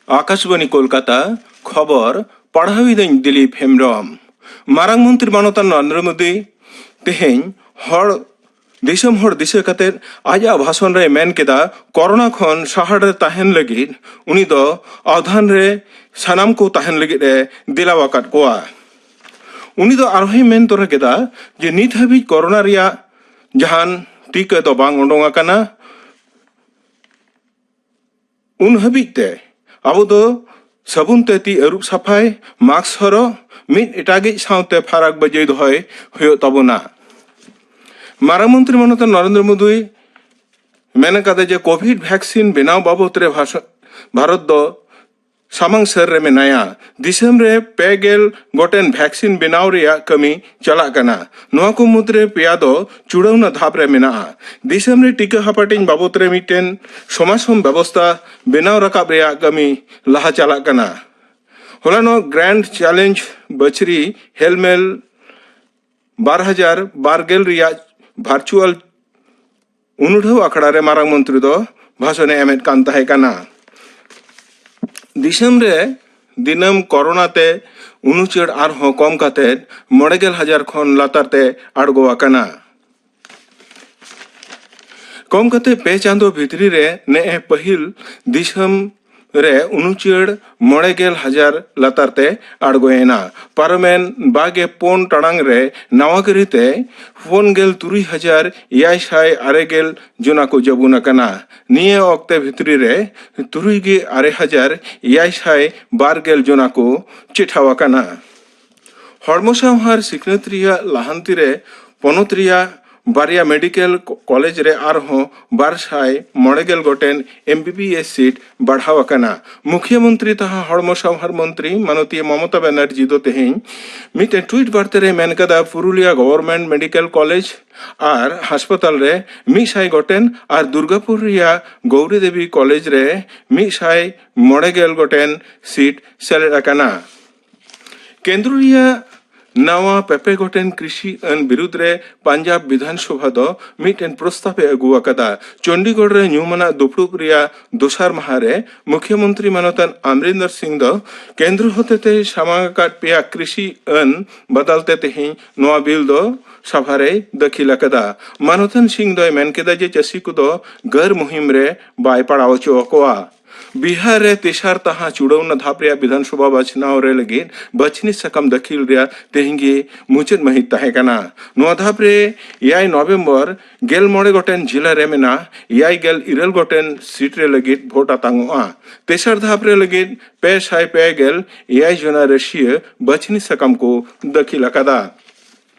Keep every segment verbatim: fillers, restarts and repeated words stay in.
ᱟᱠᱟᱥᱵᱟᱱᱤ ᱠᱳᱞᱠᱟᱛᱟ, ᱠᱷᱚᱵᱚᱨ ᱯᱟᱲᱦᱟᱣᱤᱫᱟᱹᱧ ᱫᱤᱞᱤᱯ ᱦᱮᱢᱵᱨᱚᱢ᱾ ᱢᱟᱨᱟᱝ ᱢᱚᱱᱛᱨᱤ ᱢᱟᱱᱚᱛᱟᱱ ᱱᱚᱨᱮᱱᱫᱨᱚ ᱢᱳᱫᱤ ᱛᱮᱦᱮᱧ ᱦᱚᱲ, ᱫᱤᱥᱚᱢ ᱦᱚᱲ ᱫᱤᱥᱟᱹ ᱠᱟᱛᱮ ᱟᱡᱟᱜ ᱵᱷᱟᱥᱚᱱ ᱨᱮᱭ ᱢᱮᱱ ᱠᱮᱫᱟ, ᱠᱳᱨᱳᱱᱟ ᱠᱷᱚᱱ ᱥᱟᱦᱟ ᱨᱮ ᱛᱟᱦᱮᱱ ᱞᱟᱹᱜᱤᱫ ᱩᱱᱤ ᱫᱚ ᱟᱣᱫᱷᱟᱱ ᱨᱮ ᱥᱟᱱᱟᱢ ᱠᱚ ᱛᱟᱦᱮᱱ ᱞᱟᱹᱜᱤᱫ ᱮ ᱫᱮᱞᱟᱣ ᱟᱠᱟᱫ ᱠᱚᱣᱟ᱾ ᱩᱱᱤ ᱫᱚ ᱟᱨᱦᱚᱸᱭ ᱢᱮᱱ ᱛᱚᱨᱟ ᱠᱮᱫᱟ ᱡᱮ ᱱᱤᱛ ᱦᱟᱹᱵᱤᱡ ᱠᱳᱨᱳᱱᱟ ᱨᱮᱭᱟᱜ ᱡᱟᱦᱟᱱ ᱴᱤᱠᱟᱹ ᱫᱚ ᱵᱟᱝ ᱩᱰᱩᱝ ᱟᱠᱟᱱᱟ᱾ ᱩᱱ ᱦᱟᱹᱵᱤᱡ ᱛᱮ ᱟᱵᱚ ᱫᱚ ᱥᱟᱵᱩᱱ ᱛᱮ ᱛᱤ ᱟᱹᱨᱩᱵ ᱥᱟᱯᱷᱟᱭ, ᱢᱟᱥᱠ ᱦᱚᱨᱚᱜ, ᱢᱤᱫ ᱮᱴᱟᱜᱤᱡ ᱥᱟᱶᱛᱮ ᱯᱷᱟᱨᱟᱠ ᱵᱟᱹᱡᱟᱹᱭ ᱫᱚᱦᱚᱭ ᱦᱩᱭᱩᱜ ᱛᱟᱵᱚᱱᱟ᱾ ᱢᱟᱨᱟᱝ ᱢᱚᱱᱛᱨᱤ ᱢᱟᱱᱚᱛ ᱱᱚᱨᱮᱱᱫᱨᱚ ᱢᱳᱫᱤ ᱢᱮᱱ ᱟᱠᱟᱫᱟ ᱡᱮ ᱠᱳᱵᱷᱤᱰ ᱵᱷᱮᱠᱥᱤᱱ ᱵᱮᱱᱟᱣ ᱵᱟᱵᱚᱫ ᱨᱮ ᱵᱷᱟᱥ-, ᱵᱷᱟᱨᱚᱛ ᱫᱚ ᱥᱟᱢᱟᱝ ᱥᱮᱨ ᱨᱮ ᱢᱮᱱᱟᱭᱟ᱾ ᱫᱤᱥᱚᱢ ᱨᱮ ᱯᱮ ᱜᱮᱞ ᱜᱚᱴᱮᱱ ᱵᱷᱮᱠᱥᱤᱱ ᱵᱮᱱᱟᱣ ᱨᱮᱭᱟᱜ ᱠᱟᱹᱢᱤ ᱪᱟᱞᱟᱜ ᱠᱟᱱᱟ᱾ ᱱᱚᱣᱟ ᱠᱚ ᱢᱩᱫᱽᱨᱮ ᱯᱮᱭᱟ ᱫᱚ ᱪᱩᱲᱟᱹᱣᱱᱟ ᱫᱷᱟᱯ ᱨᱮ ᱢᱮᱱᱟᱜᱼᱟ᱾ ᱫᱤᱥᱚᱢ ᱨᱮ ᱴᱤᱠᱟᱹ ᱦᱟᱯᱟᱴᱤᱧ ᱵᱟᱵᱚᱫ ᱨᱮ ᱢᱤᱫᱴᱮᱱ ᱥᱚᱢᱟᱥᱚᱢ ᱵᱮᱵᱚᱥᱛᱟ ᱵᱮᱱᱟᱣ ᱨᱟᱠᱟᱵ ᱨᱮᱭᱟᱜ ᱠᱟᱹᱢᱤ ᱞᱟᱦᱟ ᱪᱟᱞᱟᱜ ᱠᱟᱱᱟ᱾ ᱦᱚᱞᱟᱱᱚᱜ ᱜᱨᱮᱱᱰ ᱪᱮᱞᱮᱧᱡᱽ ᱵᱟᱹᱪᱷᱨᱤ ᱦᱮᱞᱢᱮᱞ ᱵᱟᱨ ᱦᱟᱡᱟᱨ ᱵᱟᱨ ᱜᱮᱞ ᱨᱮᱭᱟᱜ ᱵᱷᱟᱨᱪᱩᱣᱟᱞ ᱩᱱᱩᱰᱷᱟᱹᱣ ᱟᱠᱷᱲᱟ ᱨᱮ ᱢᱟᱨᱟᱝ ᱢᱚᱱᱛᱨᱤ ᱫᱚ ᱵᱷᱟᱥᱚᱱᱮ ᱮᱢᱮᱫ ᱠᱟᱱ ᱛᱟᱦᱮᱸ ᱠᱟᱱᱟ᱾ ᱫᱤᱥᱚᱢ ᱨᱮ ᱫᱤᱱᱟᱹᱢ ᱠᱳᱨᱳᱱᱟ ᱛᱮ ᱩᱱᱩᱪᱟᱹᱲ ᱟᱨᱦᱚᱸ ᱠᱚᱢ ᱠᱟᱛᱮ ᱢᱚᱬᱮ ᱜᱮᱞ ᱦᱟᱡᱟᱨ ᱠᱷᱚᱱ ᱞᱟᱛᱟᱨ ᱛᱮ ᱟᱬᱜᱚ ᱟᱠᱟᱱᱟ᱾ ᱠᱚᱢ ᱠᱟᱛᱮ ᱯᱮ ᱪᱟᱸᱫᱚ ᱵᱷᱤᱛᱨᱤ ᱨᱮ ᱱᱮᱜᱼᱮ ᱯᱟᱹᱦᱤᱞ ᱫᱤᱥᱚᱢ ᱨᱮ ᱩᱱᱩᱪᱟᱹᱲ ᱢᱚᱬᱮ ᱜᱮᱞ ᱦᱟᱡᱟᱨ ᱞᱟᱛᱟᱨ ᱛᱮ ᱟᱬᱜᱚᱭᱮᱱᱟ᱾ ᱯᱟᱨᱚᱢᱮᱱ ᱵᱟᱜᱮ ᱯᱩᱱ ᱴᱟᱲᱟᱝ ᱨᱮ ᱱᱟᱣᱟ ᱜᱟᱹᱨᱤ ᱛᱮ ᱯᱩᱱ ᱜᱮᱞ ᱛᱩᱨᱩᱭ ᱦᱟᱡᱟᱨ ᱮᱭᱟᱭ ᱥᱟᱭ ᱟᱨᱮ ᱜᱮᱞ ᱡᱚᱱᱟ ᱠᱚ ᱡᱟᱹᱵᱩᱱ ᱟᱠᱟᱱᱟ᱾ ᱱᱤᱭᱟᱹ ᱚᱠᱛᱮ ᱵᱷᱤᱛᱨᱤ ᱨᱮ ᱛᱩᱨᱩᱭ ᱜᱮ ᱟᱨᱮ ᱦᱟᱡᱟᱨ ᱮᱭᱟᱭ ᱥᱟᱭ ᱵᱟᱨ ᱜᱮᱞ ᱡᱚᱱᱟ ᱠᱚ ᱪᱮᱴᱷᱟᱣ ᱟᱠᱟᱱᱟ᱾ ᱦᱚᱲᱢᱚ ᱥᱟᱶᱦᱟᱨ ᱥᱤᱠᱷᱱᱟᱹᱛ ᱨᱮᱭᱟᱜ ᱞᱟᱦᱟᱱᱛᱤ ᱨᱮ ᱯᱚᱱᱚᱛ ᱨᱮᱭᱟᱜ ᱵᱟᱨᱭᱟ ᱢᱮᱰᱤᱠᱮᱞ ᱠᱚ-, ᱠᱚᱞᱮᱡᱽ ᱨᱮ ᱟᱨᱦᱚᱸ ᱵᱟᱨ ᱥᱟᱭ ᱢᱚᱬᱮ ᱜᱮᱞ ᱜᱚᱴᱮᱱ M B B S seat ᱵᱟᱲᱦᱟᱣ ᱟᱠᱟᱱᱟ᱾ ᱢᱩᱠᱷᱭᱟᱹ ᱢᱚᱱᱛᱨᱤ ᱛᱟᱦᱟ ᱦᱚᱲᱢᱚ ᱥᱟᱶᱦᱟᱨ ᱢᱚᱱᱛᱨᱤ ᱢᱟᱱᱚᱛᱤᱭᱟᱹ ᱢᱚᱢᱚᱛᱟ ᱵᱟᱱᱟᱨᱡᱤ ᱫᱚ ᱛᱮᱦᱮᱧ ᱢᱤᱫᱴᱮᱱ ᱴᱩᱭᱤᱴ ᱵᱟᱨᱛᱟ ᱨᱮ ᱢᱮᱱ ᱠᱟᱫᱟ, ᱯᱩᱨᱩᱞᱤᱭᱟ ᱜᱚᱵᱷᱚᱨᱱᱢᱮᱱᱴ ᱢᱮᱰᱤᱠᱮᱞ ᱠᱚᱞᱮᱡᱽ ᱟᱨ ᱦᱟᱥᱯᱟᱛᱟᱞ ᱨᱮ ᱢᱤᱫ ᱥᱟᱭ ᱜᱚᱴᱮᱱ ᱟᱨ ᱫᱩᱨᱜᱟᱯᱩᱨ ᱨᱮᱭᱟᱜ ᱜᱳᱣᱨᱤ ᱫᱮᱵᱤ ᱠᱚᱞᱮᱡᱽ ᱨᱮ ᱢᱤᱫ ᱥᱟᱭ ᱢᱚᱬᱮ ᱜᱮᱞ ᱜᱚᱴᱮᱱ ᱥᱤᱴ ᱥᱮᱞᱮᱫ ᱟᱠᱟᱱᱟ᱾ ᱠᱮᱱᱫᱨᱚ ᱨᱮᱭᱟᱜ ᱱᱟᱣᱟ ᱯᱮᱯᱮ ᱜᱚᱴᱮᱱ ᱠᱨᱤᱥᱤ ᱟᱹᱱ ᱵᱤᱨᱩᱫᱽ ᱨᱮ ᱯᱟᱧᱡᱟᱵᱽ ᱵᱤᱫᱷᱟᱱ ᱥᱚᱵᱷᱟ ᱫᱚ ᱢᱤᱫᱴᱮᱱ ᱯᱨᱚᱥᱛᱟᱵ ᱮ ᱟᱹᱜᱩ ᱟᱠᱟᱫᱟ᱾ ᱪᱚᱱᱰᱤᱜᱚᱲ ᱨᱮ ᱧᱩᱢᱟᱱᱟᱜ ᱫᱩᱯᱲᱩᱵ ᱨᱮᱭᱟᱜ ᱫᱚᱥᱟᱨ ᱢᱟᱦᱟ ᱨᱮ ᱢᱩᱠᱷᱭᱚᱢᱚᱱᱛᱨᱤ ᱢᱟᱱᱚᱛᱟᱱ ᱟᱢᱨᱤᱱᱫᱚᱨ ᱥᱤᱝ ᱫᱚ ᱠᱮᱱᱫᱨᱚ ᱦᱚᱛᱮᱛᱮ ᱥᱟᱢᱟᱝ ᱟᱠᱟᱫ ᱯᱮᱭᱟ ᱠᱨᱤᱥᱤ ᱟᱹᱱ ᱵᱟᱫᱟᱞ ᱛᱮ ᱛᱮᱦᱮᱧ ᱱᱚᱣᱟ ᱵᱤᱞ ᱫᱚ ᱥᱟᱵᱷᱟ ᱨᱮᱭ ᱫᱟᱹᱠᱷᱤᱞ ᱟᱠᱟᱫᱟ᱾ ᱢᱟᱱᱚᱛᱟᱱ ᱥᱤᱝ ᱫᱚᱭ ᱢᱮᱱ ᱠᱮᱫᱟ ᱡᱮ ᱪᱟᱹᱥᱤ ᱠᱚᱫᱚ ᱜᱟᱹᱨ ᱢᱩᱦᱤᱢ ᱨᱮ ᱵᱟᱭ ᱯᱟᱲᱟᱣ ᱦᱚᱪᱚ ᱟᱠᱚᱣᱟ᱾ ᱵᱤᱦᱟᱨ ᱨᱮ ᱛᱮᱥᱟᱨ ᱛᱟᱦᱟ ᱪᱩᱲᱟᱹᱣᱱᱟ ᱫᱷᱟᱯ ᱨᱮᱭᱟᱜ ᱵᱤᱫᱷᱟᱱ ᱥᱚᱵᱷᱟ ᱵᱟᱪᱷᱱᱟᱣ ᱨᱮ ᱞᱟᱹᱜᱤᱫ ᱵᱟᱪᱷᱱᱤ ᱥᱟᱠᱟᱢ ᱫᱟᱹᱠᱷᱤᱞ ᱨᱮᱭᱟᱜ ᱛᱮᱦᱮᱧ ᱜᱮ ᱢᱩᱪᱟᱹᱫ ᱢᱟᱹᱦᱤᱛ ᱛᱟᱦᱮᱸ ᱠᱟᱱᱟ᱾ ᱱᱚᱣᱟ ᱫᱷᱟᱯ ᱨᱮ ᱮᱭᱟᱭ ᱱᱚᱵᱷᱮᱢᱵᱚᱨ ᱜᱮᱞ ᱢᱚᱬᱮ ᱜᱚᱴᱮᱱ ᱡᱤᱞᱟ ᱨᱮ ᱢᱮᱱᱟᱜ ᱮᱭᱟᱭ ᱜᱮᱞ ᱤᱨᱟᱹᱞ ᱜᱚᱴᱮᱱ ᱥᱤᱴ ᱨᱮ ᱞᱟᱹᱜᱤᱫ ᱵᱷᱳᱴ ᱟᱛᱟᱝᱚᱜᱼᱟ᱾ ᱛᱮᱥᱟᱨ ᱫᱷᱟᱯ ᱨᱮ ᱞᱟᱹᱜᱤᱫ ᱯᱮ ᱥᱟᱭ ᱯᱮ ᱜᱮᱞ ᱮᱭᱟᱭ ᱡᱚᱱᱟ ᱨᱟᱹᱥᱤᱭᱟᱹ ᱵᱟᱪᱷᱱᱤ ᱥᱟᱠᱟᱢ ᱠᱚ ᱫᱟᱹᱠᱷᱤᱞ ᱟᱠᱟᱫᱟ᱾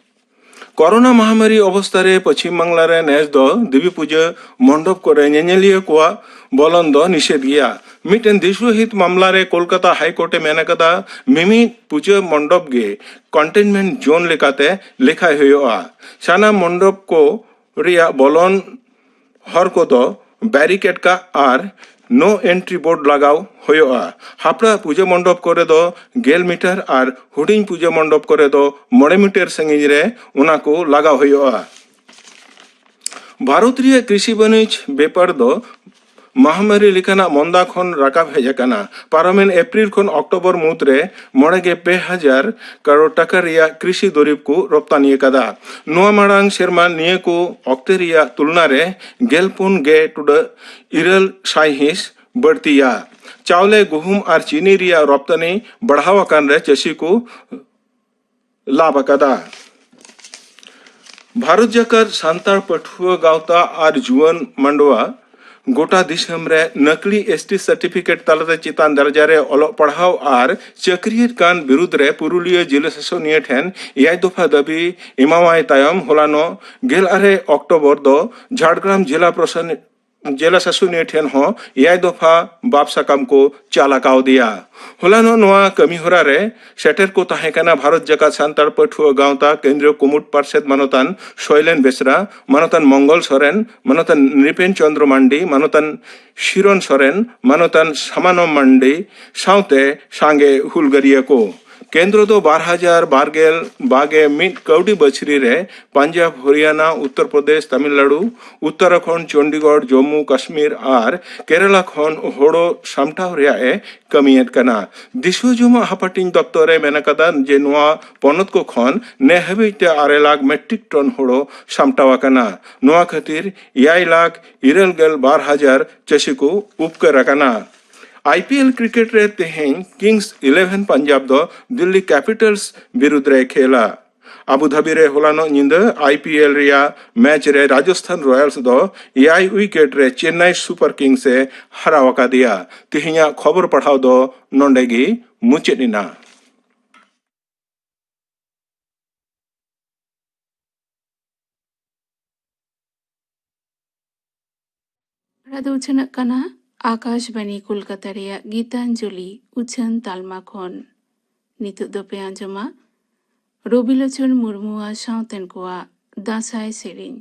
ᱠᱚᱨᱳᱱᱟ ᱢᱟᱦᱟᱢᱟᱨᱤ ᱚᱵᱚᱥᱛᱟ ᱨᱮ ᱯᱚᱪᱷᱤᱢ ᱵᱟᱝᱞᱟ ᱨᱮ ᱱᱮᱥ ᱫᱚ ᱫᱮᱵᱤ ᱯᱩᱡᱟᱹ ᱢᱚᱱᱰᱚᱯ ᱠᱚᱨᱮ ᱧᱮᱧᱮᱞᱤᱭᱟᱹ ᱠᱚᱣᱟᱜ ᱵᱚᱞᱚᱱ ᱫᱚ ᱱᱤᱥᱮᱫ ᱜᱮᱭᱟ᱾ ᱢᱤᱫᱴᱮᱱ ᱫᱮᱥᱩᱦᱤᱛ ᱢᱟᱢᱞᱟ ᱨᱮ ᱠᱳᱞᱠᱟᱛᱟ ᱦᱟᱭ ᱠᱳᱨᱴ ᱮ ᱢᱮᱱ ᱟᱠᱟᱫᱟ, ᱢᱤᱢᱤᱫ ᱯᱩᱡᱟᱹ ᱢᱚᱱᱰᱚᱯ ᱜᱮ ᱠᱚᱱᱴᱮᱱᱢᱮᱱᱴ ᱡᱳᱱ ᱞᱮᱠᱟᱛᱮ ᱞᱮᱠᱷᱟᱭ ᱦᱩᱭᱩᱜᱼᱟ᱾ ᱥᱟᱱᱟᱢ ᱢᱚᱱᱰᱚᱯ ᱠᱚ ᱨᱮᱭᱟᱜ ᱵᱚᱞᱚᱱ ᱦᱚᱨ ᱠᱚᱫᱚ ᱵᱮᱨᱤᱠᱮᱰ ᱠᱟᱜ ᱟᱨ ᱱᱳ ᱮᱱᱴᱨᱤ ᱵᱳᱨᱰ ᱞᱟᱜᱟᱣ ᱦᱩᱭᱩᱜᱼᱟ᱾ ᱦᱟᱯᱲᱟ ᱯᱩᱡᱟᱹ ᱢᱚᱱᱰᱚᱯ ᱠᱚᱨᱮ ᱫᱚ ᱜᱮᱞ ᱢᱤᱴᱟᱨ ᱟᱨ ᱦᱩᱰᱤᱧ ᱯᱩᱡᱟᱹ ᱢᱚᱱᱰᱚᱯ ᱠᱚᱨᱮ ᱫᱚ ᱢᱚᱬᱮ ᱢᱤᱴᱟᱨ ᱥᱟᱺᱜᱤᱧ ᱨᱮ ᱚᱱᱟ ᱠᱚ ᱞᱟᱜᱟᱣ ᱦᱩᱭᱩᱜᱼᱟ᱾ ᱵᱷᱟᱨᱚᱛ ᱨᱮᱭᱟᱜ ᱠᱨᱤᱥᱤ ᱵᱟᱹᱱᱤᱡᱽ ᱵᱮᱯᱟᱨ ᱫᱚ ᱢᱟᱦᱟᱢᱟᱨᱤ ᱞᱮᱠᱟᱱᱟᱜ ᱢᱚᱱᱫᱟ ᱠᱷᱚᱱ ᱨᱟᱠᱟᱵ ᱦᱮᱡ ᱟᱠᱟᱱᱟ᱾ ᱯᱟᱨᱚᱢᱮᱱ ᱮᱯᱨᱤᱞ ᱠᱷᱚᱱ ᱚᱠᱴᱳᱵᱚᱨ ᱢᱩᱫᱽ ᱨᱮ ᱢᱚᱬᱮ ᱜᱮ ᱯᱮ ᱦᱟᱡᱟᱨ ᱠᱟᱨᱳᱲ ᱴᱟᱠᱟ ᱨᱮᱭᱟᱜ ᱠᱨᱤᱥᱤ ᱫᱩᱨᱤᱵᱽ ᱠᱚ ᱨᱚᱯᱛᱟᱱᱤ ᱟᱠᱟᱫᱟ᱾ ᱱᱚᱣᱟ ᱢᱟᱲᱟᱝ ᱥᱮᱨᱢᱟ ᱱᱤᱭᱟᱹ ᱠᱚ ᱚᱠᱛᱮ ᱨᱮᱭᱟᱜ ᱛᱩᱞᱱᱟ ᱨᱮ ᱜᱮᱞ ᱯᱩᱱ ᱜᱮ ᱴᱩᱰᱟᱹᱜ ᱤᱨᱟᱹᱞ ᱥᱟᱭᱦᱤᱸᱥ ᱵᱟᱹᱲᱛᱤᱭᱟ᱾ ᱪᱟᱣᱞᱮ, ᱜᱩᱦᱩᱢ ᱟᱨ ᱪᱤᱱᱤ ᱨᱮᱭᱟᱜ ᱨᱚᱯᱛᱟᱱᱤ ᱵᱟᱲᱦᱟᱣ ᱟᱠᱟᱱ ᱨᱮ ᱪᱟᱹᱥᱤ ᱠᱚ ᱞᱟᱵᱷ ᱟᱠᱟᱫᱟ᱾ ᱵᱷᱟᱨᱚᱛ ᱡᱟᱠᱟᱛ ᱥᱟᱱᱛᱟᱲ ᱯᱟᱹᱴᱷᱩᱣᱟᱹ ᱜᱟᱶᱛᱟ ᱟᱨ ᱡᱩᱣᱟᱹᱱ ᱢᱟᱰᱣᱟ ᱜᱚᱴᱟ ᱫᱤᱥᱚᱢ ᱨᱮ ᱱᱟᱠᱞᱤ ᱮᱥ ᱴᱤ ᱥᱟᱨᱴᱤᱯᱷᱤᱠᱮᱴ ᱛᱟᱞᱟᱛᱮ ᱪᱮᱛᱟᱱ ᱫᱟᱨᱡᱟ ᱨᱮ ᱚᱞᱚᱜ ᱯᱟᱲᱦᱟᱣ ᱟᱨ ᱪᱟᱹᱠᱨᱤᱭᱮᱫ ᱠᱟᱱ ᱵᱤᱨᱩᱫᱽ ᱨᱮ ᱯᱩᱨᱩᱞᱤᱭᱟᱹ ᱡᱤᱞᱟᱹ ᱥᱟᱥᱚᱱᱤᱭᱟᱹ ᱴᱷᱮᱱ ᱮᱭᱟᱭ ᱫᱚᱯᱷᱟ ᱫᱟᱹᱵᱤ ᱮᱢᱟᱣᱟᱭ ᱛᱟᱭᱚᱢ ᱦᱚᱞᱟᱱᱚᱜ ᱜᱮᱞ ᱟᱨᱮ ᱚᱠᱴᱳᱵᱚᱨ ᱫᱚ ᱡᱷᱟᱲᱜᱨᱟᱢ ᱡᱤᱞᱟ ᱯᱨᱚᱥᱟᱥᱚᱱ ᱡᱮᱞᱟ ᱥᱟᱥᱚᱱᱤᱭᱟᱹ ᱴᱷᱮᱱ ᱦᱚᱸ ᱮᱭᱟᱭ ᱫᱚᱯᱷᱟ ᱵᱟᱯ ᱥᱟᱠᱟᱢ ᱠᱚ ᱪᱟᱞ ᱟᱠᱟᱣᱫᱮᱭᱟ᱾ ᱦᱚᱞᱟᱱᱚᱜ ᱱᱚᱣᱟ ᱠᱟᱹᱢᱤ ᱦᱚᱨᱟ ᱨᱮ ᱥᱮᱴᱮᱨ ᱠᱚ ᱛᱟᱦᱮᱸ ᱠᱟᱱᱟ ᱵᱷᱟᱨᱚᱛ ᱡᱟᱠᱟᱛ ᱥᱟᱱᱛᱟᱲ ᱯᱟᱹᱴᱷᱩᱣᱟᱹ ᱜᱟᱶᱛᱟ ᱠᱮᱱᱫᱨᱤᱭᱚ ᱠᱩᱢᱩᱴ ᱯᱟᱨᱥᱮᱛ ᱢᱟᱱᱚᱛᱟᱱ ᱥᱚᱭᱞᱮᱱ ᱵᱮᱥᱨᱟ, ᱢᱟᱱᱚᱛᱟᱱ ᱢᱚᱝᱜᱚᱞ ᱥᱚᱨᱮᱱ, ᱢᱟᱱᱚᱛᱟᱱ ᱱᱨᱤᱯᱮᱱ ᱪᱚᱸᱫᱽᱨᱚ ᱢᱟᱱᱰᱤ, ᱢᱟᱱᱚᱛᱟᱱ ᱥᱤᱨᱚᱱ ᱥᱚᱨᱮᱱ, ᱢᱟᱱᱚᱛᱟᱱ ᱥᱟᱢᱟᱱᱚᱢ ᱢᱟᱱᱰᱤ ᱥᱟᱶᱛᱮ ᱥᱟᱸᱜᱮ ᱦᱩᱞᱜᱟᱹᱨᱤᱭᱟᱹ ᱠᱚ᱾ ᱠᱮᱱᱫᱨᱚ ᱫᱚ ᱵᱟᱨ ᱦᱟᱡᱟᱨ ᱵᱟᱨ ᱜᱮᱞ ᱵᱟᱜᱮ ᱢᱤᱫ ᱠᱟᱹᱣᱰᱤ ᱵᱟᱹᱪᱷᱨᱤ ᱨᱮ ᱯᱟᱧᱡᱟᱵᱽ, ᱦᱚᱨᱤᱭᱟᱱᱟ, ᱩᱛᱛᱚᱨ ᱯᱨᱚᱫᱮᱥ, ᱛᱟᱢᱤᱞᱱᱟᱲᱩ, ᱩᱛᱛᱚᱨᱟᱠᱷᱚᱸᱰ, ᱪᱚᱱᱰᱤᱜᱚᱲ, ᱡᱚᱢᱢᱩ ᱠᱟᱥᱢᱤᱨ ᱟᱨ ᱠᱮᱨᱟᱞᱟ ᱠᱷᱚᱱ ᱦᱳᱲᱳ ᱥᱟᱢᱴᱟᱣ ᱨᱮᱭᱟᱜ ᱮ ᱠᱟᱹᱢᱤᱭᱮᱫ ᱠᱟᱱᱟ᱾ ᱫᱤᱥᱩᱣᱟᱹ ᱡᱚᱢᱟᱜ ᱦᱟᱯᱟᱴᱤᱧ ᱫᱚᱯᱛᱚᱨ ᱮ ᱢᱮᱱ ᱟᱠᱟᱫᱟ ᱡᱮ ᱱᱚᱣᱟ ᱯᱚᱱᱚᱛ ᱠᱚ ᱠᱷᱚᱱ ᱱᱮ ᱦᱟᱹᱵᱤᱡ ᱛᱮ ᱟᱨᱮ ᱞᱟᱠᱷ ᱢᱮᱴᱨᱤᱠ ᱴᱚᱱ ᱦᱳᱲᱳ ᱥᱟᱢᱴᱟᱣ ᱟᱠᱟᱱᱟ᱾ ᱱᱚᱣᱟ ᱠᱷᱟᱹᱛᱤᱨ ᱮᱭᱟᱭ ᱞᱟᱠᱷ ᱤᱨᱟᱹᱞ ᱜᱮᱞ ᱵᱟᱨ ᱦᱟᱡᱟᱨ ᱪᱟᱹᱥᱤ ᱠᱚ ᱩᱯᱠᱟᱹᱨ ᱟᱠᱟᱱᱟ᱾ ᱟᱭ ᱯᱤ ᱮᱞ ᱠᱨᱤᱠᱮᱴ ᱨᱮ ᱛᱮᱦᱮᱧ ᱠᱤᱝᱥ ᱤᱞᱮᱵᱷᱮᱱ ᱯᱟᱧᱡᱟᱵᱽ ᱫᱚ ᱫᱤᱞᱞᱤ ᱠᱮᱯᱤᱴᱟᱞᱥ ᱵᱤᱨᱩᱫᱽ ᱨᱮ ᱠᱷᱮᱞᱟ᱾ ᱟᱵᱩ ᱫᱷᱟᱵᱤ ᱨᱮ ᱦᱚᱞᱟᱱᱚᱜ ᱧᱤᱫᱟᱹ ᱟᱭ ᱯᱤ ᱮᱞ ᱨᱮᱭᱟᱜ ᱢᱮᱪ ᱨᱮ ᱨᱟᱡᱚᱥᱛᱷᱟᱱ ᱨᱚᱭᱟᱞᱥ ᱫᱚ ᱮᱭᱟᱭ ᱩᱭᱠᱮᱴ ᱨᱮ ᱪᱮᱱᱱᱟᱭ ᱥᱩᱯᱟᱨ ᱠᱤᱝᱥ ᱮ ᱦᱟᱨᱟᱣ ᱟᱠᱟᱫᱮᱭᱟ᱾ ᱛᱮᱦᱮᱧᱟᱜ ᱠᱷᱚᱵᱚᱨ ᱯᱟᱲᱦᱟᱣ ᱫᱚ ᱱᱚᱰᱮ ᱜᱮ ᱢᱩᱪᱟᱹᱫ ᱮᱱᱟ᱾ ᱯᱟᱲᱦᱟᱣ ᱫᱚ ᱩᱪᱷᱟᱹᱱᱚᱜ ᱠᱟᱱᱟ ᱟᱠᱟᱥᱵᱟᱱᱤ ᱠᱳᱞᱠᱟᱛᱟ ᱨᱮᱭᱟᱜ ᱜᱤᱛᱟᱧᱡᱚᱞᱤ ᱩᱪᱷᱟᱹᱱ ᱛᱟᱞᱢᱟ ᱠᱷᱚᱱ᱾ ᱱᱤᱛᱚᱜ ᱫᱚᱯᱮ ᱟᱸᱡᱚᱢᱟ ᱨᱚᱵᱤᱞᱳᱪᱚᱱ ᱢᱩᱨᱢᱩᱣᱟᱜ ᱥᱟᱶᱛᱮᱱ ᱠᱚᱣᱟᱜ ᱫᱟᱸᱥᱟᱭ ᱥᱮᱨᱮᱧ᱾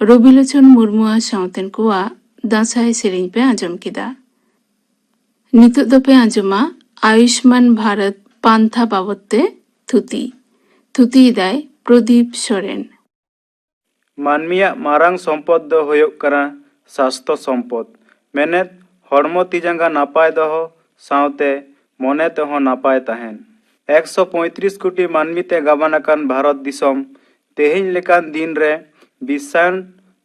ᱨᱚᱵᱤᱞᱳᱪᱚᱱ ᱢᱩᱨᱢᱩᱣᱟᱜ ᱥᱟᱶᱛᱮᱱ ᱠᱚᱣᱟᱜ ᱫᱟᱸᱥᱟᱭ ᱥᱮᱨᱮᱧ ᱯᱮ ᱟᱸᱡᱚᱢ ᱠᱮᱫᱟ᱾ ᱱᱤᱛᱚᱜ ᱫᱚᱯᱮ ᱟᱸᱡᱚᱢᱟ ᱟᱭᱩᱥᱢᱟᱱ ᱵᱷᱟᱨᱚᱛ ᱯᱟᱱᱛᱷᱟ ᱵᱟᱵᱚᱛ ᱛᱮ ᱛᱷᱩᱛᱤ᱾ ᱛᱷᱩᱛᱤᱭᱮᱫᱟᱭ ᱯᱨᱚᱫᱤᱯ ᱥᱚᱨᱮᱱ᱾ ᱢᱟᱹᱱᱢᱤᱭᱟᱜ ᱢᱟᱨᱟᱝ ᱥᱚᱢᱯᱚᱫ ᱫᱚ ᱦᱩᱭᱩᱜ ᱠᱟᱱᱟ ᱥᱟᱥᱛᱚ ᱥᱚᱢᱯᱚᱫ, ᱢᱮᱱᱮᱫ ᱦᱚᱲᱢᱚ ᱛᱤ ᱡᱟᱸᱜᱟ ᱱᱟᱯᱟᱭ ᱫᱚᱦᱚ ᱥᱟᱶᱛᱮ ᱢᱚᱱᱮ ᱛᱮᱦᱚᱸ ᱱᱟᱯᱟᱭ ᱛᱟᱦᱮᱱ᱾ ᱮᱠᱥᱚ ᱯᱚᱸᱭᱛᱨᱤᱥ ᱠᱳᱴᱤ ᱢᱟᱹᱱᱢᱤ ᱛᱮ ᱜᱟᱵᱟᱱ ᱟᱠᱟᱱ ᱵᱷᱟᱨᱚᱛ ᱫᱤᱥᱚᱢ ᱛᱮᱦᱮᱧ ᱞᱮᱠᱟᱱ ᱫᱤᱱ ᱨᱮ ᱵᱤᱥᱥᱟᱭᱚᱱ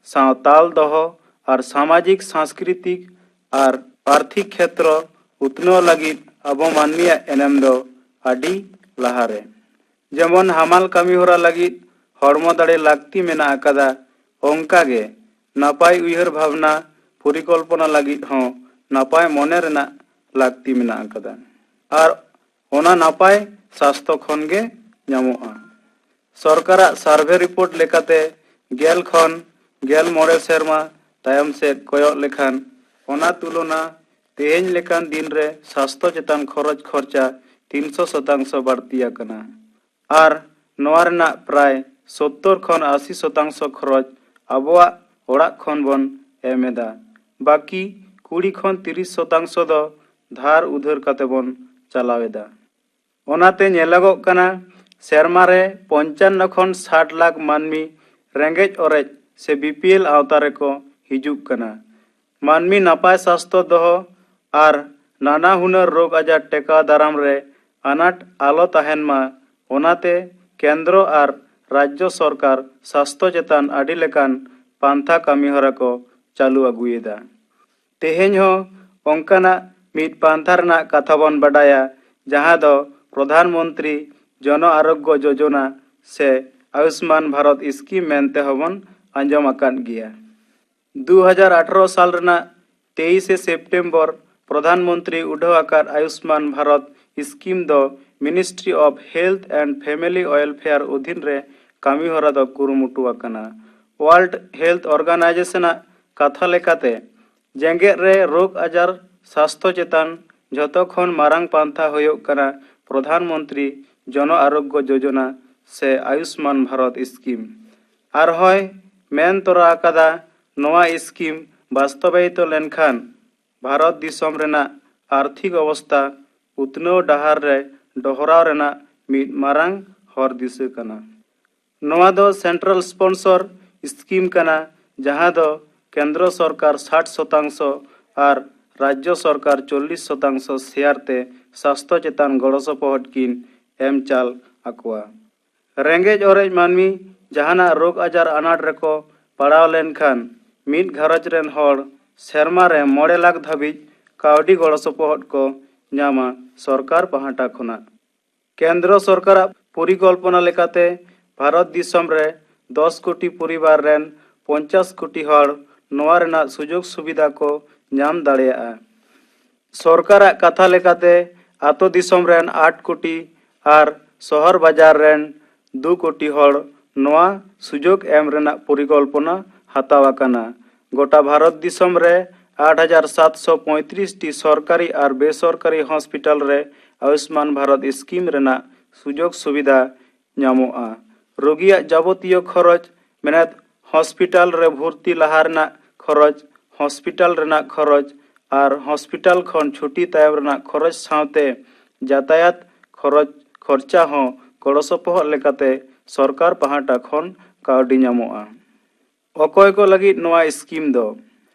ᱥᱟᱶ ᱛᱟᱞ ᱫᱚᱦᱚ ᱟᱨ ᱥᱟᱢᱟᱡᱤᱠ, ᱥᱟᱝᱥᱠᱨᱤᱛᱤᱠ ᱟᱨ ᱟᱨᱛᱷᱤᱠ ᱠᱷᱮᱛᱨᱚ ᱩᱛᱱᱟᱹᱣ ᱞᱟᱹᱜᱤᱫ ᱟᱵᱚ ᱢᱟᱹᱱᱢᱤᱭᱟᱜ ᱮᱱᱮᱢ ᱫᱚ ᱟᱹᱰᱤ ᱞᱟᱦᱟᱨᱮ᱾ ᱡᱮᱢᱚᱱ ᱦᱟᱢᱟᱞ ᱠᱟᱹᱢᱤ ᱦᱚᱨᱟ ᱞᱟᱹᱜᱤᱫ ᱦᱚᱲᱢᱚ ᱫᱟᱲᱮ ᱞᱟᱹᱠᱛᱤ ᱢᱮᱱᱟᱜ ᱟᱠᱟᱫᱟ, ᱚᱱᱠᱟ ᱜᱮ ᱱᱟᱯᱟᱭ ᱩᱭᱦᱟᱹᱨ ᱵᱷᱟᱵᱽᱱᱟ ᱯᱚᱨᱤᱠᱚᱞᱯᱚᱱᱟ ᱞᱟᱹᱜᱤᱫ ᱦᱚᱸ ᱱᱟᱯᱟᱭ ᱢᱚᱱᱮ ᱨᱮᱱᱟᱜ ᱞᱟᱹᱠᱛᱤ ᱢᱮᱱᱟᱜ ᱟᱠᱟᱫᱟ᱾ ᱟᱨ ᱚᱱᱟ ᱱᱟᱯᱟᱭ ᱥᱟᱥᱛᱚ ᱠᱷᱚᱱ ᱜᱮ ᱧᱟᱢᱚᱜᱼᱟ᱾ ᱥᱚᱨᱠᱟᱨᱟᱜ ᱥᱟᱨᱵᱷᱮ ᱨᱤᱯᱳᱨᱴ ᱞᱮᱠᱟᱛᱮ ᱜᱮᱞ ᱠᱷᱚᱱ ᱜᱮᱞ ᱢᱚᱬᱮ ᱥᱮᱨᱢᱟ ᱛᱟᱭᱚᱢ ᱥᱮᱫ ᱠᱚᱭᱚᱜ ᱞᱮᱠᱷᱟᱱ, ᱚᱱᱟ ᱛᱩᱞᱚᱱᱟ ᱛᱮᱦᱮᱧ ᱞᱮᱠᱟᱱ ᱫᱤᱱ ᱨᱮ ᱥᱟᱥᱛᱚ ᱪᱮᱛᱟᱱ ᱠᱷᱚᱨᱚᱪ ᱠᱷᱚᱨᱪᱟ ᱛᱤᱱᱥᱚ ᱥᱚᱛᱟᱝᱥᱚ ᱵᱟᱹᱲᱛᱤ ᱟᱠᱟᱱᱟ᱾ ᱟᱨ ᱱᱚᱣᱟ ᱨᱮᱱᱟᱜ ᱯᱨᱟᱭ ᱥᱚᱛᱛᱚᱨ ᱠᱷᱚᱱ ᱟᱥᱤ ᱥᱚᱛᱟᱝᱥᱚ ᱠᱷᱚᱨᱚᱪ ᱟᱵᱚᱣᱟᱜ ᱚᱲᱟᱜ ᱠᱷᱚᱱ ᱵᱚᱱ ᱮᱢ ᱮᱫᱟ᱾ ᱵᱟᱹᱠᱤ ᱠᱩᱲᱤ ᱠᱷᱚᱱ ᱛᱤᱨᱤᱥ ᱥᱚᱛᱟᱝᱥᱚ ᱫᱚ ᱫᱷᱟᱨ ᱩᱫᱷᱟᱹᱨ ᱠᱟᱛᱮ ᱵᱚᱱ ᱪᱟᱞᱟᱣ ᱮᱫᱟ᱾ ᱚᱱᱟᱛᱮ ᱧᱮᱞᱚᱜᱚᱜ ᱠᱟᱱᱟ, ᱥᱮᱨᱢᱟ ᱨᱮ ᱯᱚᱧᱪᱟᱱᱱᱚ ᱠᱷᱚᱱ ᱥᱟᱴ ᱞᱟᱠᱷ ᱢᱟᱹᱱᱢᱤ ᱨᱮᱸᱜᱮᱡ ᱚᱨᱮᱡ ᱥᱮ ᱵᱤ ᱯᱤ ᱮᱞ ᱟᱣᱛᱟ ᱨᱮᱠᱚ ᱦᱤᱡᱩᱜ ᱠᱟᱱᱟ᱾ ᱢᱟᱹᱱᱢᱤ ᱱᱟᱯᱟᱭ ᱥᱟᱥᱛᱚ ᱫᱚᱦᱚ ᱟᱨ ᱱᱟᱱᱟ ᱦᱩᱱᱟᱹᱨ ᱨᱳᱜᱽ ᱟᱡᱟᱨ ᱴᱮᱠᱟᱣ ᱫᱟᱨᱟᱢ ᱨᱮ ᱟᱱᱟᱴ ᱟᱞᱚ ᱛᱟᱦᱮᱱ ᱢᱟ, ᱚᱱᱟᱛᱮ ᱠᱮᱱᱫᱨᱚ ᱟᱨ ᱨᱟᱡᱽᱡᱚ ᱥᱚᱨᱠᱟᱨ ᱥᱟᱥᱛᱚ ᱪᱮᱛᱟᱱ ᱟᱹᱰᱤ ᱞᱮᱠᱟᱱ ᱯᱟᱱᱛᱷᱟ ᱠᱟᱹᱢᱤᱦᱚᱨᱟ ᱠᱚ ᱪᱟᱹᱞᱩ ᱟᱹᱜᱩᱭᱮᱫᱟ᱾ ᱛᱮᱦᱮᱧ ᱦᱚᱸ ᱚᱱᱠᱟᱱᱟᱜ ᱢᱤᱫ ᱯᱟᱱᱛᱷᱟ ᱨᱮᱱᱟᱜ ᱠᱟᱛᱷᱟ ᱵᱚᱱ ᱵᱟᱰᱟᱭᱟ, ᱡᱟᱦᱟᱸ ᱫᱚ ᱯᱨᱚᱫᱷᱟᱱ ᱢᱚᱱᱛᱨᱤ ᱡᱚᱱᱚ ᱟᱨᱳᱜᱽᱭᱚ ᱡᱳᱡᱚᱱᱟ ᱥᱮ ᱟᱭᱩᱥᱢᱟᱱ ᱵᱷᱟᱨᱚᱛ ᱥᱠᱤᱢ ᱢᱮᱱᱛᱮ ᱦᱚᱸᱵᱚᱱ ᱟᱸᱡᱚᱢ ᱟᱠᱟᱫ ᱜᱮᱭᱟ᱾ ᱫᱩ ᱦᱟᱡᱟᱨ ᱟᱴᱷᱨᱚ ᱥᱟᱞ ᱨᱮᱱᱟᱜ ᱛᱮᱭᱤᱥᱮ ᱥᱮᱯᱴᱮᱢᱵᱚᱨ ᱯᱨᱚᱫᱷᱟᱱ ᱢᱚᱱᱛᱨᱤ ᱩᱰᱷᱟᱹᱣ ᱟᱠᱟᱫ ᱟᱭᱩᱥᱢᱟᱱ ᱵᱷᱟᱨᱚᱛ ᱥᱠᱤᱢ ᱫᱚ Ministry of Health and Family Welfare ᱚᱫᱷᱤᱱ ᱨᱮ ᱠᱟᱹᱢᱤ ᱦᱚᱨᱟ ᱫᱚ ᱠᱩᱨᱩᱢᱩᱴᱩ ᱟᱠᱟᱱᱟ᱾ World Health Organization ᱟᱜ ᱠᱟᱛᱷᱟ ᱞᱮᱠᱟᱛᱮ, ᱡᱮᱜᱮᱛ ᱨᱮ ᱨᱳᱜᱽ ᱟᱡᱟᱨ ᱥᱟᱥᱛᱷᱚ ᱪᱮᱛᱟᱱ ᱡᱷᱚᱛᱚ ᱠᱷᱚᱱ ᱢᱟᱨᱟᱝ ᱯᱟᱱᱛᱷᱟ ᱦᱩᱭᱩᱜ ᱠᱟᱱᱟ ᱯᱨᱚᱫᱷᱟᱱ ᱢᱚᱱᱛᱨᱤ ᱡᱚᱱᱚ ᱟᱨᱳᱜᱽᱭᱚ ᱡᱳᱡᱚᱱᱟ ᱥᱮ ᱟᱭᱩᱥᱢᱟᱱ ᱵᱷᱟᱨᱚᱛ ᱥᱠᱤᱢ᱾ ᱟᱨᱦᱚᱸᱭ ᱢᱮᱱ ᱛᱚᱨᱟ ᱟᱠᱟᱫᱟ, ᱱᱚᱣᱟ ᱥᱠᱤᱢ ᱵᱟᱥᱛᱚᱵᱟᱭᱤᱛᱚ ᱞᱮᱱᱠᱷᱟᱱ ᱵᱷᱟᱨᱚᱛ ᱫᱤᱥᱚᱢ ᱨᱮᱱᱟᱜ ᱟᱨᱛᱷᱤᱠ ᱚᱵᱚᱥᱛᱟ ᱩᱛᱱᱟᱹᱣ ᱰᱟᱦᱟᱨ ᱨᱮ ᱰᱚᱦᱨᱟᱣ ᱨᱮᱱᱟᱜ ᱢᱤᱫ ᱢᱟᱨᱟᱝ ᱦᱚᱨ ᱫᱤᱥᱟᱹ ᱠᱟᱱᱟ᱾ ᱱᱚᱣᱟ ᱫᱚ ᱥᱮᱱᱴᱨᱟᱞ ᱥᱯᱚᱱᱥᱚᱨ ᱥᱠᱤᱢ ᱠᱟᱱᱟ, ᱡᱟᱦᱟᱸ ᱫᱚ ᱠᱮᱱᱫᱨᱚ ᱥᱚᱨᱠᱟᱨ ᱥᱟᱴ ᱥᱚᱛᱟᱝᱥᱚ ᱟᱨ ᱨᱟᱡᱽᱡᱚ ᱥᱚᱨᱠᱟᱨ ᱪᱚᱞᱞᱤᱥ ᱥᱚᱛᱟᱝᱥᱚ ᱥᱮᱭᱟᱨ ᱛᱮ ᱥᱟᱥᱛᱷᱚ ᱪᱮᱛᱟᱱ ᱜᱚᱲᱚ ᱥᱚᱯᱚᱦᱚᱫ ᱠᱤᱱ ᱮᱢ ᱪᱟᱞ ᱟᱠᱚᱣᱟ᱾ ᱨᱮᱸᱜᱮᱡ ᱚᱨᱮᱡ ᱢᱟᱹᱱᱢᱤ ᱡᱟᱦᱟᱱᱟᱜ ᱨᱳᱜᱽ ᱟᱡᱟᱨ ᱟᱱᱟᱴ ᱨᱮᱠᱚ ᱯᱟᱲᱟᱣ ᱞᱮᱱᱠᱷᱟᱱ ᱢᱤᱫ ᱜᱷᱟᱨᱚᱸᱡᱽ ᱨᱮᱱ ᱦᱚᱲ ᱥᱮᱨᱢᱟ ᱨᱮ ᱢᱚᱬᱮ ᱞᱟᱠᱷ ᱫᱷᱟᱹᱵᱤᱡ ᱠᱟᱹᱣᱰᱤ ᱜᱚᱲᱚ ᱥᱚᱯᱚᱦᱚᱫ ᱠᱚ ᱧᱟᱢᱟ ᱥᱚᱨᱠᱟᱨ ᱯᱟᱦᱴᱟ ᱠᱷᱚᱱᱟᱜ᱾ ᱠᱮᱱᱫᱨᱚ ᱥᱚᱨᱠᱟᱨᱟᱜ ᱯᱚᱨᱤᱠᱚᱞᱯᱚᱱᱟ ᱞᱮᱠᱟᱛᱮ ᱵᱷᱟᱨᱚᱛ ᱫᱤᱥᱚᱢ ᱨᱮ ᱫᱚᱥ ᱠᱳᱴᱤ ᱯᱚᱨᱤᱵᱟᱨ ᱨᱮᱱ ᱯᱚᱧᱪᱟᱥ ᱠᱳᱴᱤ ᱦᱚᱲ ᱱᱚᱣᱟ ᱨᱮᱱᱟᱜ ᱥᱩᱡᱳᱜᱽ ᱥᱩᱵᱤᱫᱷᱟ ᱠᱚ ᱧᱟᱢ ᱫᱟᱲᱮᱭᱟᱜᱼᱟ᱾ ᱥᱚᱨᱠᱟᱨᱟᱜ ᱠᱟᱛᱷᱟ ᱞᱮᱠᱟᱛᱮ, ᱟᱛᱳ ᱫᱤᱥᱚᱢ ᱨᱮᱱ ᱟᱴ ᱠᱳᱴᱤ ᱟᱨ ᱥᱚᱦᱚᱨ ᱵᱟᱡᱟᱨ ᱨᱮᱱ ᱫᱩ ᱠᱳᱴᱤ ᱦᱚᱲ ᱱᱚᱣᱟ ᱥᱩᱡᱳᱜᱽ ᱮᱢ ᱨᱮᱱᱟᱜ ᱯᱚᱨᱤᱠᱚᱞᱯᱚᱱᱟ ᱦᱟᱛᱟᱣ ᱟᱠᱟᱱᱟ᱾ ᱜᱚᱴᱟ ᱵᱷᱟᱨᱚᱛ ᱫᱤᱥᱚᱢ ᱨᱮ ᱟᱴ ᱦᱟᱡᱟᱨ ᱥᱟᱛᱥᱚ ᱯᱚᱸᱭᱛᱨᱤᱥ ᱴᱤ ᱥᱚᱨᱠᱟᱨᱤ ᱟᱨ ᱵᱮᱥᱚᱨᱠᱟᱨᱤ ᱦᱚᱥᱯᱤᱴᱟᱞ ᱨᱮ ᱟᱭᱩᱥᱢᱟᱱ ᱵᱷᱟᱨᱚᱛ ᱥᱠᱤᱢ ᱨᱮᱱᱟᱜ ᱥᱩᱡᱳᱜᱽ ᱥᱩᱵᱤᱫᱷᱟ ᱧᱟᱢᱚᱜᱼᱟ᱾ ᱨᱳᱜᱤᱭᱟᱜ ᱡᱟᱵᱚᱛᱤᱭᱚ ᱠᱷᱚᱨᱚᱪ, ᱢᱮᱱᱮᱫ ᱦᱚᱥᱯᱤᱴᱟᱞ ᱨᱮ ᱵᱷᱚᱨᱛᱤ ᱞᱟᱦᱟ ᱨᱮᱱᱟᱜ ᱠᱷᱚᱨᱚᱪ, ᱦᱚᱥᱯᱤᱴᱟᱞ ᱨᱮᱱᱟᱜ ᱠᱷᱚᱨᱚᱪ ᱟᱨ ᱦᱚᱥᱯᱤᱴᱟᱞ ᱠᱷᱚᱱ ᱪᱷᱩᱴᱤ ᱛᱟᱭᱚᱢ ᱨᱮᱱᱟᱜ ᱠᱷᱚᱨᱚᱪ ᱥᱟᱶᱛᱮ ᱡᱟᱛᱟᱭᱟᱛ ᱠᱷᱚᱨᱚᱪ, ᱠᱷᱚᱨᱪᱟ ᱦᱚᱸ ᱜᱚᱲᱚ ᱥᱚᱯᱚᱦᱚᱫ ᱞᱮᱠᱟᱛᱮ ᱥᱚᱨᱠᱟᱨ ᱯᱟᱦᱴᱟ ᱠᱷᱚᱱ ᱠᱟᱹᱣᱰᱤ ᱧᱟᱢᱚᱜᱼᱟ᱾ ᱚᱠᱚᱭ ᱠᱚ ᱞᱟᱹᱜᱤᱫ ᱱᱚᱣᱟ ᱥᱠᱤᱢ ᱫᱚ?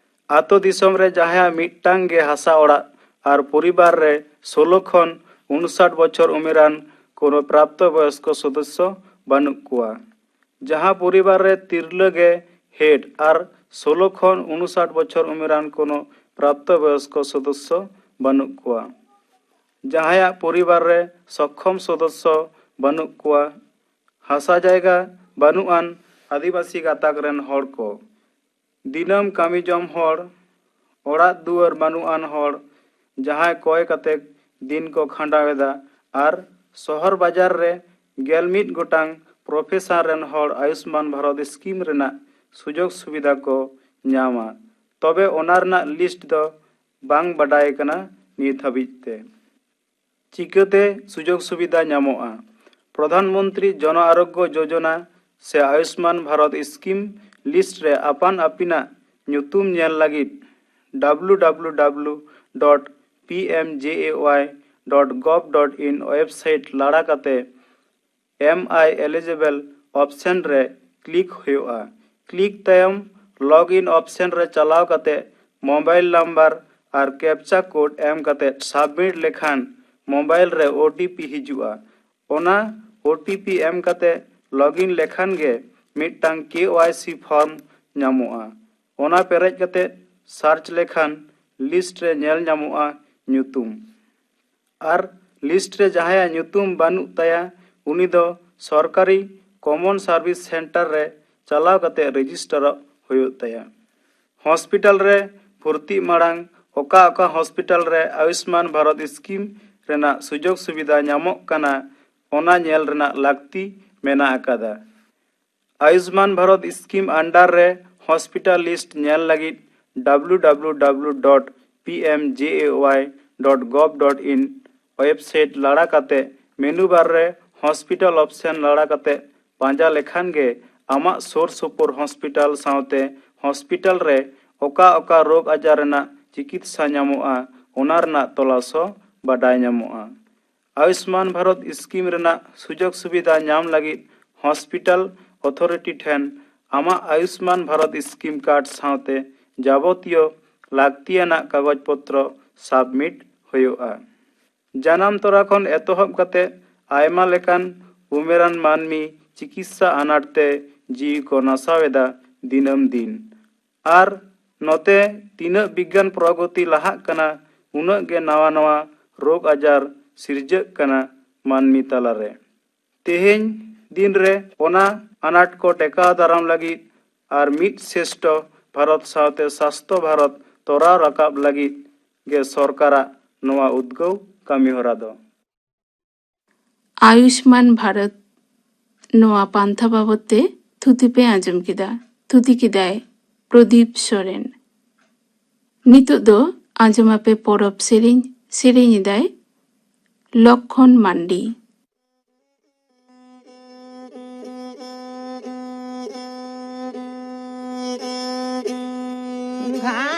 ᱟᱛᱳ ᱫᱤᱥᱚᱢ ᱨᱮ ᱡᱟᱦᱟᱸᱭᱟᱜ ᱢᱤᱫᱴᱟᱝ ᱜᱮ ᱦᱟᱥᱟ ᱚᱲᱟᱜ ᱟᱨ ᱯᱚᱨᱤᱵᱟᱨ ᱨᱮ ᱥᱳᱞᱳ ᱠᱷᱚᱱ ᱩᱱᱩᱥᱟᱴ ᱵᱚᱪᱷᱚᱨ ᱩᱢᱮᱨᱟᱱ ᱠᱳᱱᱳ ᱯᱨᱟᱯᱛᱚ ᱵᱚᱭᱚᱥᱠᱚ ᱥᱚᱫᱚᱥᱥᱚ ᱵᱟᱹᱱᱩᱜ ᱠᱚᱣᱟ᱾ ᱡᱟᱦᱟᱸ ᱯᱚᱨᱤᱵᱟᱨ ᱨᱮ ᱛᱤᱨᱞᱟᱹ ᱜᱮ ᱦᱮᱰ ᱟᱨ ᱥᱳᱞᱳ ᱠᱷᱚᱱ ᱩᱱᱩᱥᱟᱴ ᱵᱚᱪᱷᱚᱨ ᱩᱢᱮᱨᱟᱱ ᱠᱳᱱᱳ ᱯᱨᱟᱯᱛᱚ ᱵᱚᱭᱚᱥᱠᱚ ᱥᱚᱫᱚᱥᱥᱚ ᱵᱟᱹᱱᱩᱜ ᱠᱚᱣᱟ᱾ ᱡᱟᱦᱟᱸᱭᱟᱜ ᱯᱚᱨᱤᱵᱟᱨ ᱨᱮ ᱥᱚᱠᱠᱷᱚᱢ ᱥᱚᱫᱚᱥᱥᱚ ᱵᱟᱹᱱᱩᱜ ᱠᱚᱣᱟ᱾ ᱦᱟᱥᱟ ᱡᱟᱭᱜᱟ ᱵᱟᱹᱱᱩᱜ ᱟᱱ ᱟᱹᱫᱤᱵᱟᱹᱥᱤ ᱜᱟᱛᱟᱠ ᱨᱮᱱ ᱦᱚᱲ ᱠᱚ᱾ ᱫᱤᱱᱟᱹᱢ ᱠᱟᱹᱢᱤ ᱡᱚᱢ ᱦᱚᱲ, ᱚᱲᱟᱜ ᱫᱩᱣᱟᱹᱨ ᱵᱟᱹᱱᱩᱜ ᱟᱱ ᱦᱚᱲ, ᱡᱟᱦᱟᱸᱭ ᱠᱚᱭ ᱠᱟᱛᱮ ᱫᱤᱱ ᱠᱚ ᱠᱷᱟᱸᱰᱟᱣ ᱮᱫᱟ, ᱟᱨ ᱥᱚᱦᱚᱨ ᱵᱟᱡᱟᱨ ᱨᱮ ᱜᱮᱞ ᱢᱤᱫ ᱜᱚᱴᱟᱝ ᱯᱨᱚᱯᱷᱮᱥᱚᱱ ᱨᱮᱱ ᱦᱚᱲ ᱟᱭᱩᱥᱢᱟᱱ ᱵᱷᱟᱨᱚᱛ ᱥᱠᱤᱢ ᱨᱮᱱᱟᱜ ᱥᱩᱡᱳᱜᱽ ᱥᱩᱵᱤᱫᱷᱟ ᱠᱚ ᱧᱟᱢᱟ᱾ ᱛᱚᱵᱮ ᱚᱱᱟ ᱨᱮᱱᱟᱜ ᱞᱤᱥᱴ ᱫᱚ ᱵᱟᱝ ᱵᱟᱰᱟᱭ ᱠᱟᱱᱟ ᱱᱤᱛ ᱦᱟᱹᱵᱤᱡ ᱛᱮ᱾ ᱪᱤᱠᱟᱹᱛᱮ ᱥᱩᱡᱳᱜᱽ ᱥᱩᱵᱤᱫᱷᱟ ᱧᱟᱢᱚᱜᱼᱟ? ᱯᱨᱚᱫᱷᱟᱱ ᱢᱚᱱᱛᱨᱤ ᱡᱚᱱ ᱟᱨᱳᱜᱽᱭᱚ ᱡᱳᱡᱚᱱᱟ ᱥᱮ ᱟᱭᱩᱥᱢᱟᱱ ᱵᱷᱟᱨᱚᱛ ᱥᱠᱤᱢ ᱞᱤᱥᱴ ᱨᱮ ᱟᱯᱟᱱ ᱟᱹᱯᱤᱱᱟᱜ ᱧᱩᱛᱩᱢ ᱧᱮᱞ ᱞᱟᱹᱜᱤᱫ W W W dot P M J A Y dot gov dot in website ᱞᱟᱲᱟ ᱠᱟᱛᱮ ᱮᱢ ᱟᱭ ᱮᱞᱤᱡᱤᱵᱮᱞ ᱚᱯᱥᱮᱱ ᱨᱮ ᱠᱞᱤᱠ ᱦᱩᱭᱩᱜᱼᱟ᱾ ᱠᱞᱤᱠ ᱛᱟᱭᱚᱢ ᱞᱚᱜᱽ ᱤᱱ ᱚᱯᱥᱮᱱ ᱨᱮ ᱪᱟᱞᱟᱣ ᱠᱟᱛᱮ ᱢᱳᱵᱟᱭᱤᱞ ᱱᱟᱢᱵᱟᱨ ᱟᱨ ᱠᱮᱯᱪᱟ ᱠᱳᱰ ᱮᱢ ᱠᱟᱛᱮ ᱥᱟᱵᱢᱤᱴ ᱞᱮᱠᱷᱟᱱ ᱢᱳᱵᱟᱭᱤᱞ ᱨᱮ ᱳ ᱴᱤ ᱯᱤ ᱦᱤᱡᱩᱜᱼᱟ᱾ ᱚᱱᱟ ᱳ ᱴᱤ ᱯᱤ ᱮᱢ ᱠᱟᱛᱮ ᱞᱚᱜᱽ ᱤᱱ ᱞᱮᱠᱷᱟᱱ ᱜᱮ ᱢᱤᱫᱴᱟᱝ ᱠᱮ ᱣᱟᱭ ᱥᱤ ᱯᱷᱚᱨᱢ ᱧᱟᱢᱚᱜᱼᱟ᱾ ᱚᱱᱟ ᱯᱮᱨᱮᱡ ᱠᱟᱛᱮ ᱥᱟᱨᱪ ᱞᱮᱠᱷᱟᱱ ᱞᱤᱥᱴ ᱨᱮ ᱧᱮᱞ ᱧᱟᱢᱚᱜᱼᱟ ᱧᱩᱛᱩᱢ᱾ ᱟᱨ ᱞᱤᱥᱴ ᱨᱮ ᱡᱟᱦᱟᱸᱭᱟᱜ ᱧᱩᱛᱩᱢ ᱵᱟᱹᱱᱩᱜ ᱛᱟᱭᱟ, ᱩᱱᱤ ᱫᱚ ᱥᱚᱨᱠᱟᱨᱤ ᱠᱚᱢᱚᱱ ᱥᱟᱨᱵᱷᱤᱥ ᱥᱮᱱᱴᱟᱨ ᱨᱮ ᱪᱟᱞᱟᱣ ᱠᱟᱛᱮ ᱨᱮᱡᱤᱥᱴᱟᱨᱚᱜ ᱦᱩᱭᱩᱜ ᱛᱟᱭᱟ᱾ ᱦᱚᱥᱯᱤᱴᱟᱞ ᱨᱮ ᱵᱷᱚᱨᱛᱤᱜ ᱢᱟᱲᱟᱝ ᱚᱠᱟ ᱚᱠᱟ ᱦᱚᱥᱯᱤᱴᱟᱞ ᱨᱮ ᱟᱭᱩᱥᱢᱟᱱ ᱵᱷᱟᱨᱚᱛ ᱥᱠᱤᱢ ᱨᱮᱱᱟᱜ ᱥᱩᱡᱳᱜᱽ ᱥᱩᱵᱤᱫᱷᱟ ᱧᱟᱢᱚᱜ ᱠᱟᱱᱟ, ᱚᱱᱟ ᱧᱮᱞ ᱨᱮᱱᱟᱜ ᱞᱟᱹᱠᱛᱤ ᱢᱮᱱᱟᱜ ᱟᱠᱟᱫᱟ᱾ ᱟᱭᱩᱥᱢᱟᱱ ᱵᱷᱟᱨᱚᱛ ᱥᱠᱤᱢ ᱟᱱᱰᱟᱨ ᱨᱮ ᱦᱚᱥᱯᱤᱴᱟᱞ ᱞᱤᱥᱴ ᱧᱮᱞ ᱞᱟᱹᱜᱤᱫ W W W dot P M J A Y dot gov dot in website ᱞᱟᱲᱟ ᱠᱟᱛᱮ ᱢᱮᱱᱩ ᱵᱟᱨ ᱨᱮ ᱦᱚᱥᱯᱤᱴᱟᱞ ᱚᱯᱥᱮᱱ ᱞᱟᱲᱟ ᱠᱟᱛᱮ ᱯᱟᱸᱡᱟ ᱞᱮᱠᱷᱟᱱ ᱜᱮ ᱟᱢᱟᱜ ᱥᱩᱨ ᱥᱩᱯᱩᱨ ᱦᱚᱥᱯᱤᱴᱟᱞ ᱥᱟᱶᱛᱮ ᱦᱚᱥᱯᱤᱴᱟᱞ ᱨᱮ ᱚᱠᱟ ᱚᱠᱟ ᱨᱳᱜᱽ ᱟᱡᱟᱨ ᱨᱮᱱᱟᱜ ᱪᱤᱠᱤᱛᱥᱟ ᱧᱟᱢᱚᱜᱼᱟ, ᱚᱱᱟ ᱨᱮᱱᱟᱜ ᱛᱚᱞᱟᱥ ᱦᱚᱸ ᱵᱟᱰᱟᱭ ᱧᱟᱢᱚᱜᱼᱟ᱾ ᱟᱭᱩᱥᱢᱟᱱ ᱵᱷᱟᱨᱚᱛ ᱥᱠᱤᱢ ᱨᱮᱱᱟᱜ ᱥᱩᱡᱳᱜᱽ ᱥᱩᱵᱤᱫᱷᱟ ᱧᱟᱢ ᱞᱟᱹᱜᱤᱫ ᱦᱚᱥᱯᱤᱴᱟᱞ ᱚᱛᱷᱚᱨᱤᱴᱤ ᱴᱷᱮᱱ ᱟᱢᱟᱜ ᱟᱭᱩᱥᱢᱟᱱ ᱵᱷᱟᱨᱚᱛ ᱥᱠᱤᱢ ᱠᱟᱨᱰ ᱥᱟᱶᱛᱮ ᱡᱟᱵᱚᱛᱤᱭᱚ ᱞᱟᱹᱠᱛᱤᱭᱟᱱᱟᱜ ᱠᱟᱜᱚᱡᱽ ᱯᱚᱛᱨᱚ ᱥᱟᱵᱢᱤᱴ ᱦᱩᱭᱩᱜᱼᱟ᱾ ᱡᱟᱱᱟᱢ ᱛᱚᱨᱟ ᱠᱷᱚᱱ ᱮᱛᱚᱦᱚᱵ ᱠᱟᱛᱮ ᱟᱭᱢᱟ ᱞᱮᱠᱟᱱ ᱩᱢᱮᱨᱟᱱ ᱢᱟᱹᱱᱢᱤ ᱪᱤᱠᱤᱛᱥᱟ ᱟᱱᱟᱴ ᱛᱮ ᱡᱤᱣᱤ ᱠᱚ ᱱᱟᱥᱟᱣ ᱮᱫᱟ ᱫᱤᱱᱟᱹᱢ ᱫᱤᱱ᱾ ᱟᱨ ᱱᱚᱛᱮ ᱛᱤᱱᱟᱹᱜ ᱵᱤᱜᱽᱜᱟᱱ ᱯᱨᱚᱜᱚᱛᱤ ᱞᱟᱦᱟᱜ ᱠᱟᱱᱟ, ᱩᱱᱟᱹᱜ ᱜᱮ ᱱᱟᱣᱟ ᱱᱟᱣᱟ ᱨᱳᱜᱽ ᱟᱡᱟᱨ ᱥᱤᱨᱡᱟᱹᱜ ᱠᱟᱱᱟ ᱢᱟᱹᱱᱢᱤ ᱛᱟᱞᱟᱨᱮ᱾ ᱛᱮᱦᱮᱧ ᱫᱤᱱ ᱨᱮ ᱚᱱᱟ ᱟᱱᱟᱴ ᱠᱚ ᱴᱮᱠᱟᱣ ᱫᱟᱨᱟᱢ ᱞᱟᱹᱜᱤᱫ ᱟᱨ ᱢᱤᱫ ᱥᱨᱮᱥᱴᱷᱚ ᱵᱷᱟᱨᱚᱛ ᱥᱟᱶᱛᱮ ᱥᱟᱥᱛᱷᱚ ᱵᱷᱟᱨᱚᱛ ᱛᱚᱨᱟᱣ ᱨᱟᱠᱟᱵ ᱞᱟᱹᱜᱤᱫ ᱜᱮ ᱥᱚᱨᱠᱟᱨᱟᱜ ᱱᱚᱣᱟ ᱩᱫᱽᱜᱟᱹᱣ ᱠᱟᱹᱢᱤᱦᱚᱨᱟ ᱫᱚ᱾ ᱟᱭᱩᱥᱢᱟᱱ ᱵᱷᱟᱨᱚᱛ ᱱᱚᱣᱟ ᱯᱟᱱᱛᱷᱟ ᱵᱟᱵᱚᱫ ᱛᱮ ᱛᱷᱩᱛᱤ ᱯᱮ ᱟᱸᱡᱚᱢ ᱠᱮᱫᱟ᱾ ᱛᱷᱩᱛᱤ ᱠᱮᱫᱟᱭ ᱯᱨᱚᱫᱤᱯ ᱥᱚᱨᱮᱱ᱾ ᱱᱤᱛᱚᱜ ᱫᱚ ᱟᱸᱡᱚᱢ ᱟᱯᱮ ᱯᱚᱨᱚᱵᱽ ᱥᱮᱨᱮᱧ᱾ ᱥᱮᱨᱮᱧ ᱮᱫᱟᱭ ᱞᱚᱠᱠᱷᱚᱱ ᱢᱟᱱᱰᱤ᱾ ᱠᱷᱟᱱ